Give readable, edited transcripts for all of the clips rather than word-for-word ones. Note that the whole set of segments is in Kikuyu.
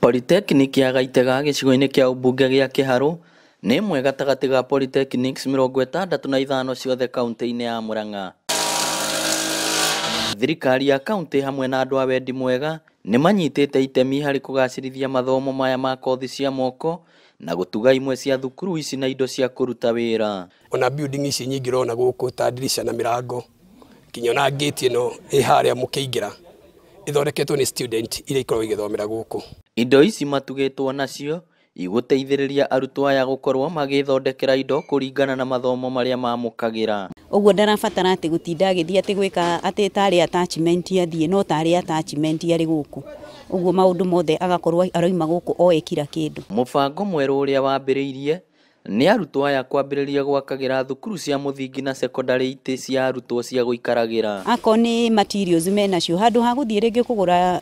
Polytechnic ya Gaitega gĩcigo-inĩ kĩa ũmbunge gĩa Kĩharũ nĩ ĩmwe gatagatĩ ga polytechnics 65 ciothe kaunti-inĩ ya Murang'a. Thirikari ya kaunti hamwe na andũ a wendi mwega nĩ manyitĩte itemi harĩ kũgacĩrithia mathomo maya ma kothi cia moko na gũtuga imwe cia thukuru ici na indo cia kũruta wĩra. Ona building ici nyingĩ ũrona gũkũ ta ndirisha na mĩrango nginya ona gate ĩno ĩ harĩa mũkĩingĩra ĩthondeketwo nĩ student iria ikoragwo igĩthomera gũkũ. Indo ici matugĩtwo nacio igũteithĩrĩria arutwo aya gũkorwo magĩthondekera indo kũringana na mathomo marĩa mamũkagĩra. Ũguo ndarabatara atĩ gũtinda agĩthiĩ atĩ gwĩka atĩ tarĩ attachment athiĩ no tarĩ attachment arĩ gũkũ. Ũguo maũndũ mothe agakorwo aroima gũkũ oe kila kĩndũ. Mũbango mwerũ ũrĩa wambĩrĩirie nĩ arutwo aya kwambĩrĩria gwakagĩra thukuru cia mũthingi na sekondarĩ itĩ cia arutwo cia gũikaragĩra. Akorwo nĩ materials menacio handũ ha gũthiĩ rĩngĩ kũgũra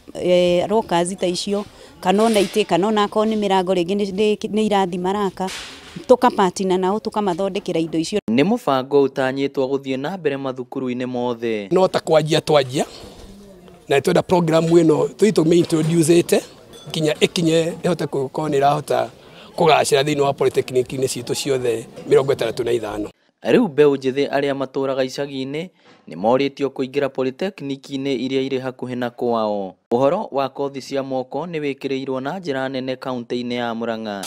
lockers ta icio kana ona itĩ kana ona akorwo nĩ mĩrango rĩngĩ nĩ irathi maraka tũkapatina nao tũkamathondekera indo icio. Nĩ mũbango ũtanyĩtwo gũthiĩ na mbere mathukuru-inĩ mothe. No ta kwanjia twanjia na nĩ twenda program ĩno tũthiĩ tũmĩ-introduce nginya ĩkinye ĩhote gũkorwo nĩ ĩrahota kũgacĩra thĩinĩ wa polytechnic-inĩ citũ ciothe 65. Rĩu mbeũ njĩthĩ arĩa matũraga icagi-inĩ nĩ morĩtio kũingĩra polytechnic-inĩ iria irĩ hakuhĩ na kwao. Ũhoro wa kothi cia moko nĩ wĩkĩrĩirwo na njĩra nene kaunti-inĩ ya Murang'a.